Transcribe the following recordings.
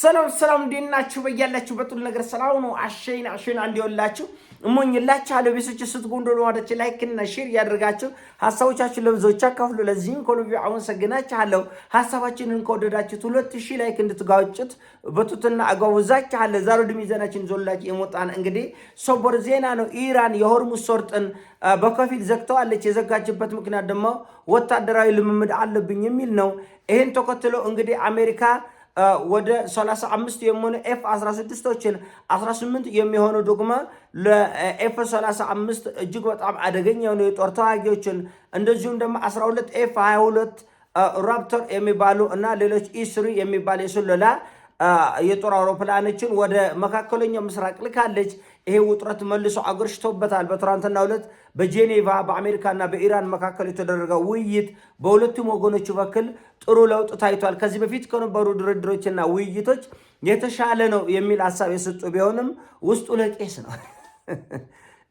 ሰላም ሰላም፣ እንዴት ናችሁ? በያላችሁበት ሁሉ ነገር ሰላም ነው። አሸይን አሸይን እንዲሆንላችሁ እመኝላችኋለሁ። ቤቶች ስትጎንዶሉ ማለት like እና share እያደረጋችሁ ሀሳቦቻችሁን ለብዙዎች አካፍሉ። ለዚህም ከልቤ አመሰግናችኋለሁ። ሀሳባችንን ከወደዳችሁት 2000 like እንድትጋጩት በትህትና እጋብዛችኋለሁ። ዛሬ ወደ ሚዛናችን ዞላችሁ የመጣን እንግዲህ ሰበር ዜና ነው። ኢራን የሆርሙዝ ሰርጥን በከፊል ዘግተዋለች። የዘጋችበት ምክንያት ደግሞ ወታደራዊ ልምምድ አለብኝ የሚል ነው። ይህን ተከትሎ እንግዲህ አሜሪካ ወደ 35 የሚሆኑ F 16ቶችን፣ 18 የሚሆኑ ደግሞ ለ F 35 እጅግ በጣም አደገኛ የሆኑ የጦር ተዋጊዎችን፣ እንደዚሁም ደግሞ 12 F 22 Raptor የሚባሉ እና ሌሎች E-3 የሚባል የስለላ የጦር አውሮፕላኖችን ወደ መካከለኛው ምስራቅ ልካለች። ይሄ ውጥረት መልሶ አገርሽቶበታል። በትናንትናው ዕለት በጄኔቫ በአሜሪካና በኢራን መካከል የተደረገው ውይይት በሁለቱም ወገኖች በኩል ጥሩ ለውጥ ታይቷል። ከዚህ በፊት ከነበሩ ድርድሮችና ውይይቶች የተሻለ ነው የሚል ሀሳብ የሰጡ ቢሆንም ውስጡ ለቄስ ነው።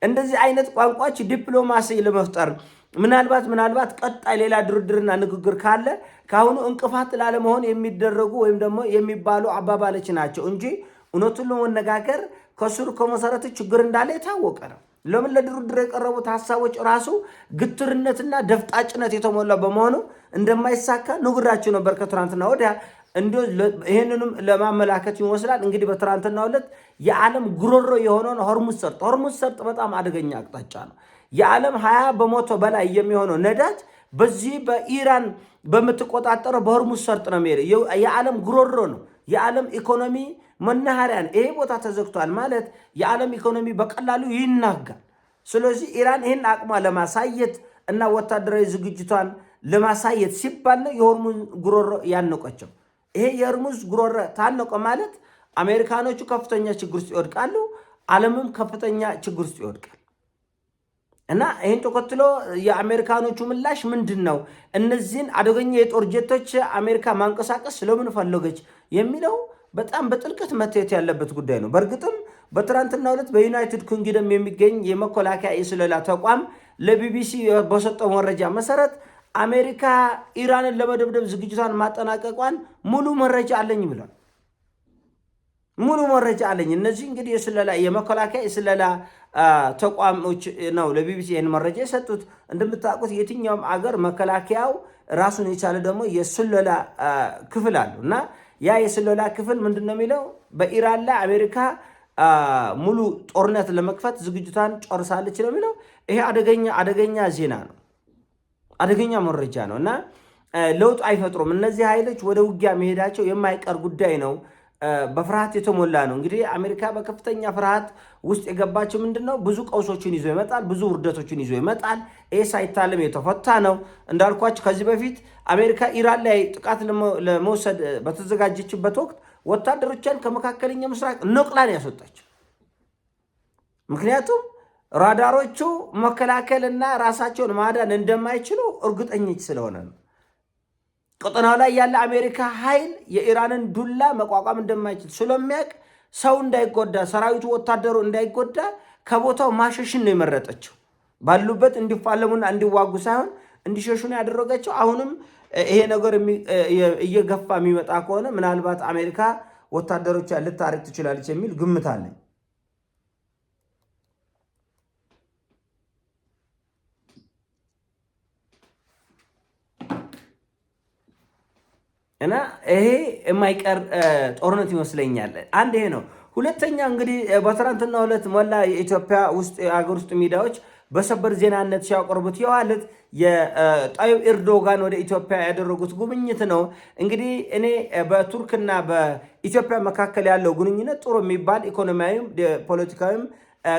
እንደዚህ አይነት ቋንቋዎች ዲፕሎማሲ ለመፍጠር ምናልባት ቀጣይ ሌላ ድርድርና ንግግር ካለ ከአሁኑ እንቅፋት ላለመሆን የሚደረጉ ወይም ደግሞ የሚባሉ አባባሎች ናቸው እንጂ እውነቱን ለመነጋገር ከስሩ ከመሰረቱ ችግር እንዳለ የታወቀ ነው። ለምን ለድርድር የቀረቡት ሀሳቦች ራሱ ግትርነትና ደፍጣጭነት የተሞላ በመሆኑ እንደማይሳካ ነግራችሁ ነበር ከትናንትና ወዲያ። እንዲሁ ይህንንም ለማመላከት ይመስላል እንግዲህ በትናንትናው ዕለት የዓለም ጉሮሮ የሆነውን ሆርሙዝ ሰርጥ፣ ሆርሙዝ ሰርጥ በጣም አደገኛ አቅጣጫ ነው። የዓለም 20% በላይ የሚሆነው ነዳጅ በዚህ በኢራን በምትቆጣጠረው በሆርሙዝ ሰርጥ ነው የሚሄደው። የዓለም ጉሮሮ ነው። የዓለም ኢኮኖሚ መናኸሪያ ነው። ይሄ ቦታ ተዘግቷል ማለት የዓለም ኢኮኖሚ በቀላሉ ይናጋል። ስለዚህ ኢራን ይህን አቅሟ ለማሳየት እና ወታደራዊ ዝግጅቷን ለማሳየት ሲባል ነው የሆርሙዝ ጉሮሮ ያነቀቸው። ይሄ የሆርሙዝ ጉሮሮ ታነቀ ማለት አሜሪካኖቹ ከፍተኛ ችግር ውስጥ ይወድቃሉ፣ ዓለምም ከፍተኛ ችግር ውስጥ ይወድቃል። እና ይህን ተከትሎ የአሜሪካኖቹ ምላሽ ምንድን ነው? እነዚህን አደገኛ የጦር ጀቶች አሜሪካ ማንቀሳቀስ ለምን ፈለገች የሚለው በጣም በጥልቀት መታየት ያለበት ጉዳይ ነው። በእርግጥም በትናንትናው ዕለት በዩናይትድ ኪንግደም የሚገኝ የመከላከያ የስለላ ተቋም ለቢቢሲ በሰጠው መረጃ መሰረት አሜሪካ ኢራንን ለመደብደብ ዝግጅቷን ማጠናቀቋን ሙሉ መረጃ አለኝ ብሏል። ሙሉ መረጃ አለኝ። እነዚህ እንግዲህ የስለላ የመከላከያ የስለላ ተቋሞች ነው ለቢቢሲ ይህን መረጃ የሰጡት። እንደምታውቁት የትኛውም አገር መከላከያው ራሱን የቻለ ደግሞ የስለላ ክፍል አሉ እና ያ የስለላ ክፍል ምንድን ነው የሚለው? በኢራን ላይ አሜሪካ ሙሉ ጦርነት ለመክፈት ዝግጅቷን ጨርሳለች ነው የሚለው። ይሄ አደገኛ አደገኛ ዜና ነው፣ አደገኛ መረጃ ነው እና ለውጥ አይፈጥሩም። እነዚህ ኃይሎች ወደ ውጊያ መሄዳቸው የማይቀር ጉዳይ ነው። በፍርሃት የተሞላ ነው። እንግዲህ አሜሪካ በከፍተኛ ፍርሃት ውስጥ የገባችው ምንድን ነው? ብዙ ቀውሶችን ይዞ ይመጣል፣ ብዙ ውርደቶችን ይዞ ይመጣል። ይህ ሳይታለም የተፈታ ነው። እንዳልኳቸው ከዚህ በፊት አሜሪካ ኢራን ላይ ጥቃት ለመውሰድ በተዘጋጀችበት ወቅት ወታደሮቿን ከመካከለኛ ምስራቅ ነቅላን ያስወጣችው። ምክንያቱም ራዳሮቹ መከላከልና ራሳቸውን ማዳን እንደማይችሉ እርግጠኞች ስለሆነ ነው። ቀጠናው ላይ ያለ አሜሪካ ኃይል የኢራንን ዱላ መቋቋም እንደማይችል ስለሚያውቅ ሰው እንዳይጎዳ፣ ሰራዊቱ ወታደሩ እንዳይጎዳ ከቦታው ማሸሽን ነው የመረጠችው። ባሉበት እንዲፋለሙና እንዲዋጉ ሳይሆን እንዲሸሹ ነው ያደረገችው። አሁንም ይሄ ነገር እየገፋ የሚመጣ ከሆነ ምናልባት አሜሪካ ወታደሮቿ ልታርቅ ትችላለች የሚል ግምት አለኝ። እና ይሄ የማይቀር ጦርነት ይመስለኛል። አንድ ይሄ ነው። ሁለተኛ እንግዲህ በትናንትናው ዕለት መላ የኢትዮጵያ ውስጥ የሀገር ውስጥ ሚዲያዎች በሰበር ዜናነት ሲያቀርቡት የዋሉት የጣይብ ኤርዶጋን ወደ ኢትዮጵያ ያደረጉት ጉብኝት ነው። እንግዲህ እኔ በቱርክና በኢትዮጵያ መካከል ያለው ግንኙነት ጥሩ የሚባል ኢኮኖሚያዊም፣ ፖለቲካዊም፣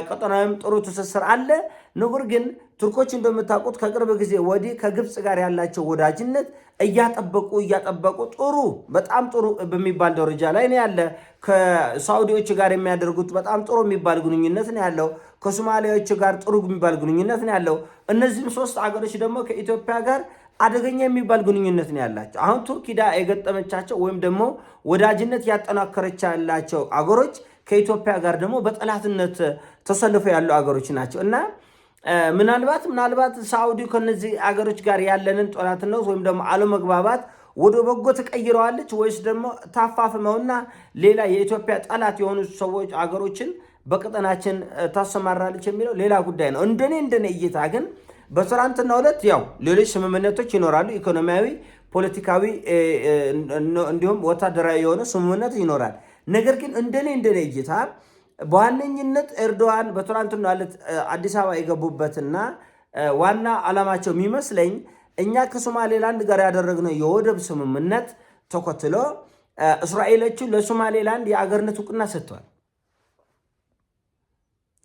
ቀጠናዊም ጥሩ ትስስር አለ። ነገር ግን ቱርኮች እንደምታውቁት ከቅርብ ጊዜ ወዲህ ከግብፅ ጋር ያላቸው ወዳጅነት እያጠበቁ እያጠበቁ ጥሩ በጣም ጥሩ በሚባል ደረጃ ላይ ነው ያለ። ከሳዑዲዎች ጋር የሚያደርጉት በጣም ጥሩ የሚባል ግንኙነት ነው ያለው። ከሶማሊያዎች ጋር ጥሩ የሚባል ግንኙነት ነው ያለው። እነዚህም ሶስት አገሮች ደግሞ ከኢትዮጵያ ጋር አደገኛ የሚባል ግንኙነት ነው ያላቸው። አሁን ቱርክ ሂዳ የገጠመቻቸው ወይም ደግሞ ወዳጅነት ያጠናከረች ያላቸው አገሮች ከኢትዮጵያ ጋር ደግሞ በጠላትነት ተሰልፈው ያሉ አገሮች ናቸው እና ምናልባት ሳዑዲ ከነዚህ አገሮች ጋር ያለንን ጠላትነት ወይም ደግሞ አለመግባባት ወደ በጎ ትቀይረዋለች ወይስ ደግሞ ታፋፍመውና ሌላ የኢትዮጵያ ጠላት የሆኑ ሰዎች አገሮችን በቀጠናችን ታሰማራለች የሚለው ሌላ ጉዳይ ነው። እንደኔ እይታ ግን በትናንትናው ዕለት ያው ሌሎች ስምምነቶች ይኖራሉ። ኢኮኖሚያዊ፣ ፖለቲካዊ እንዲሁም ወታደራዊ የሆነ ስምምነት ይኖራል። ነገር ግን እንደኔ እይታ በዋነኝነት ኤርዶዋን በትናንትናው ዕለት አዲስ አበባ የገቡበትና ዋና ዓላማቸው የሚመስለኝ እኛ ከሶማሌላንድ ጋር ያደረግነው የወደብ ስምምነት ተከትሎ እስራኤሎቹ ለሶማሌላንድ የአገርነት እውቅና ሰጥተዋል።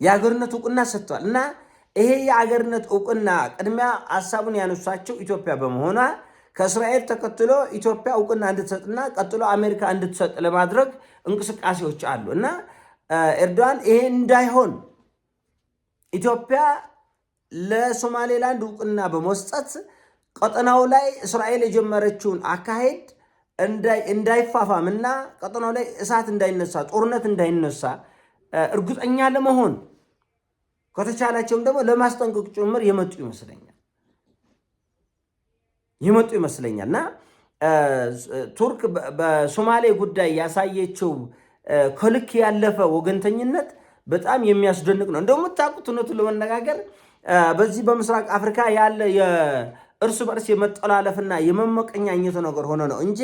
የአገርነት እውቅና ሰጥተዋል እና ይሄ የአገርነት እውቅና ቅድሚያ ሀሳቡን ያነሳቸው ኢትዮጵያ በመሆኗ ከእስራኤል ተከትሎ ኢትዮጵያ እውቅና እንድትሰጥና ቀጥሎ አሜሪካ እንድትሰጥ ለማድረግ እንቅስቃሴዎች አሉ እና ኤርዶዋን ይሄ እንዳይሆን ኢትዮጵያ ለሶማሌላንድ እውቅና በመስጠት ቀጠናው ላይ እስራኤል የጀመረችውን አካሄድ እንዳይፋፋምና ቀጠናው ላይ እሳት እንዳይነሳ፣ ጦርነት እንዳይነሳ እርግጠኛ ለመሆን ከተቻላቸውም ደግሞ ለማስጠንቀቅ ጭምር የመጡ ይመስለኛል እና ቱርክ በሶማሌ ጉዳይ ያሳየችው ከልክ ያለፈ ወገንተኝነት በጣም የሚያስደንቅ ነው። እንደምታውቁት እውነቱን ለመነጋገር በዚህ በምስራቅ አፍሪካ ያለ የእርስ በእርስ የመጠላለፍና የመመቀኛኘት ነገር ሆኖ ነው እንጂ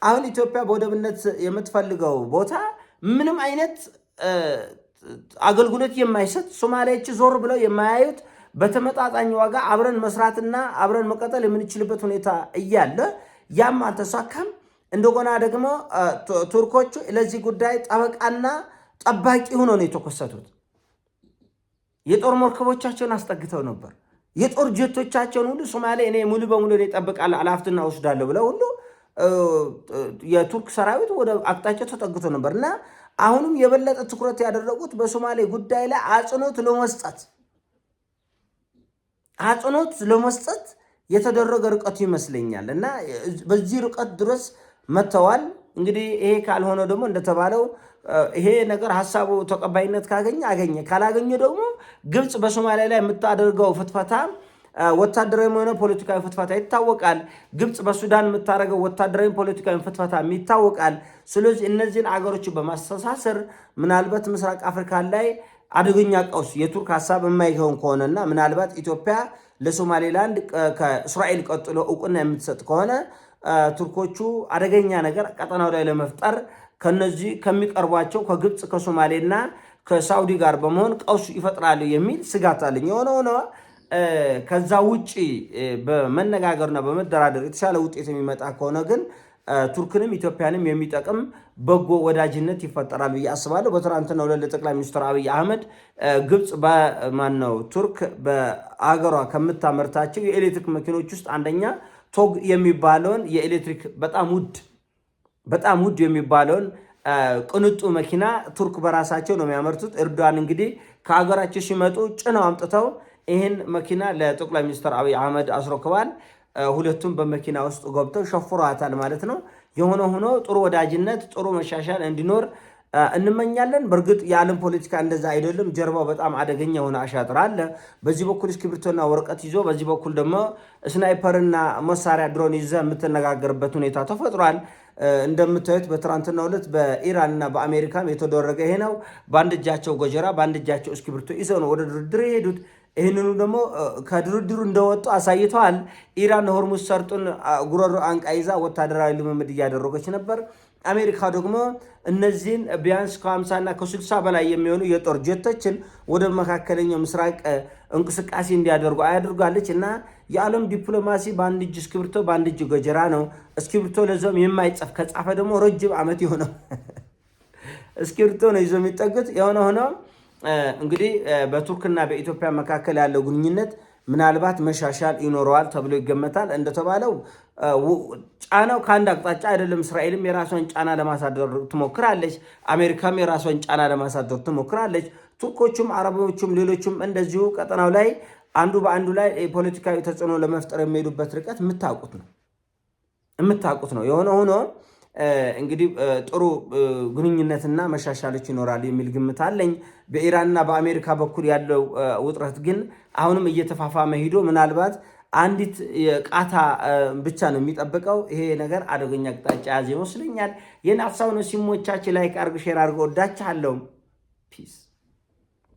አሁን ኢትዮጵያ በወደብነት የምትፈልገው ቦታ ምንም አይነት አገልግሎት የማይሰጥ፣ ሶማሊያዎች ዞር ብለው የማያዩት፣ በተመጣጣኝ ዋጋ አብረን መስራትና አብረን መቀጠል የምንችልበት ሁኔታ እያለ ያም አልተሳካም። እንደገና ደግሞ ቱርኮቹ ለዚህ ጉዳይ ጠበቃና ጠባቂ ሆኖ ነው የተከሰቱት። የጦር መርከቦቻቸውን አስጠግተው ነበር። የጦር ጀቶቻቸውን ሁሉ ሶማሌ እኔ ሙሉ በሙሉ እኔ እጠብቃለሁ፣ ኃላፊነት እወስዳለሁ ብለው ሁሉ የቱርክ ሰራዊት ወደ አቅጣጫው ተጠግቶ ነበር እና አሁንም የበለጠ ትኩረት ያደረጉት በሶማሌ ጉዳይ ላይ አጽንኦት ለመስጠት የተደረገ ርቀቱ ይመስለኛል እና በዚህ ርቀት ድረስ መጥተዋል። እንግዲህ ይሄ ካልሆነ ደግሞ እንደተባለው ይሄ ነገር ሀሳቡ ተቀባይነት ካገኘ አገኘ፣ ካላገኘ ደግሞ ግብፅ በሶማሊያ ላይ የምታደርገው ፍትፈታ፣ ወታደራዊ ሆነ ፖለቲካዊ ፍትፈታ ይታወቃል። ግብፅ በሱዳን የምታደርገው ወታደራዊ ፖለቲካዊ ፍትፈታ ይታወቃል። ስለዚህ እነዚህን አገሮች በማስተሳሰር ምናልባት ምስራቅ አፍሪካ ላይ አደገኛ ቀውስ የቱርክ ሀሳብ የማይሆን ከሆነና ምናልባት ኢትዮጵያ ለሶማሌላንድ ከእስራኤል ቀጥሎ እውቅና የምትሰጥ ከሆነ ቱርኮቹ አደገኛ ነገር ቀጠናው ላይ ለመፍጠር ከነዚህ ከሚቀርቧቸው ከግብፅ፣ ከሶማሌና ከሳውዲ ጋር በመሆን ቀውስ ይፈጥራሉ የሚል ስጋት አለኝ። የሆነ ሆኖ ከዛ ውጭ በመነጋገርና በመደራደር የተሻለ ውጤት የሚመጣ ከሆነ ግን ቱርክንም ኢትዮጵያንም የሚጠቅም በጎ ወዳጅነት ይፈጠራል ብዬ አስባለሁ። በትናንትናው ዕለት ለጠቅላይ ሚኒስትር አብይ አህመድ ግብፅ በማነው ቱርክ በአገሯ ከምታመርታቸው የኤሌክትሪክ መኪኖች ውስጥ አንደኛ ቶግ የሚባለውን የኤሌክትሪክ በጣም ውድ በጣም ውድ የሚባለውን ቅንጡ መኪና ቱርክ በራሳቸው ነው የሚያመርቱት። ኤርዶዋን እንግዲህ ከሀገራቸው ሲመጡ ጭነው አምጥተው ይህን መኪና ለጠቅላይ ሚኒስትር አብይ አህመድ አስረክበዋል። ሁለቱም በመኪና ውስጥ ገብተው ሸፍሯታል ማለት ነው። የሆነ ሆኖ ጥሩ ወዳጅነት፣ ጥሩ መሻሻል እንዲኖር እንመኛለን። በእርግጥ የዓለም ፖለቲካ እንደዛ አይደለም። ጀርባው በጣም አደገኛ የሆነ አሻጥር አለ። በዚህ በኩል እስክሪብቶና ወረቀት ይዞ፣ በዚህ በኩል ደግሞ sniper ና መሳሪያ ድሮን ይዘ የምትነጋገርበት ሁኔታ ተፈጥሯል። እንደምታዩት በትናንትናው ዕለት በኢራንና በአሜሪካም የተደረገ ይሄ ነው። በአንድ እጃቸው ገጀራ፣ በአንድ እጃቸው እስክሪብቶ ይዘው ነው ወደ ድርድር የሄዱት። ይህንኑ ደግሞ ከድርድሩ እንደወጡ አሳይተዋል። ኢራን ሆርሙዝ ሰርጡን ጉሮሮ አንቃ ይዛ ወታደራዊ ልምምድ እያደረገች ነበር። አሜሪካ ደግሞ እነዚህን ቢያንስ ከ50 እና ከ60 በላይ የሚሆኑ የጦር ጀቶችን ወደ መካከለኛው ምስራቅ እንቅስቃሴ እንዲያደርጉ አድርጋለች እና የዓለም ዲፕሎማሲ በአንድ እጅ እስክሪብቶ በአንድ እጅ ገጀራ ነው። እስክሪብቶ ለዛውም የማይጽፍ፣ ከጻፈ ደግሞ ረጅም ዓመት የሆነው እስክሪብቶ ነው ይዞ የሚጠጉት። የሆነ ሆኖ እንግዲህ በቱርክና በኢትዮጵያ መካከል ያለው ግንኙነት ምናልባት መሻሻል ይኖረዋል ተብሎ ይገመታል። እንደተባለው ጫናው ከአንድ አቅጣጫ አይደለም። እስራኤልም የራሷን ጫና ለማሳደር ትሞክራለች። አሜሪካም የራሷን ጫና ለማሳደር ትሞክራለች። ቱርኮቹም፣ አረቦቹም፣ ሌሎቹም እንደዚሁ ቀጠናው ላይ አንዱ በአንዱ ላይ ፖለቲካዊ ተጽዕኖ ለመፍጠር የሚሄዱበት ርቀት የምታውቁት ነው። የሆነ ሆኖ እንግዲህ ጥሩ ግንኙነትና መሻሻሎች ይኖራሉ የሚል ግምት አለኝ። በኢራንና በአሜሪካ በኩል ያለው ውጥረት ግን አሁንም እየተፋፋመ ሂዶ ምናልባት አንዲት ቃታ ብቻ ነው የሚጠብቀው። ይሄ ነገር አደገኛ አቅጣጫ ያዘ ይመስለኛል። ይህን ሀሳብ ነው። ሲሞቻችን like አርጉ፣ share አድርጎ። ወዳችኋለሁ። Peace.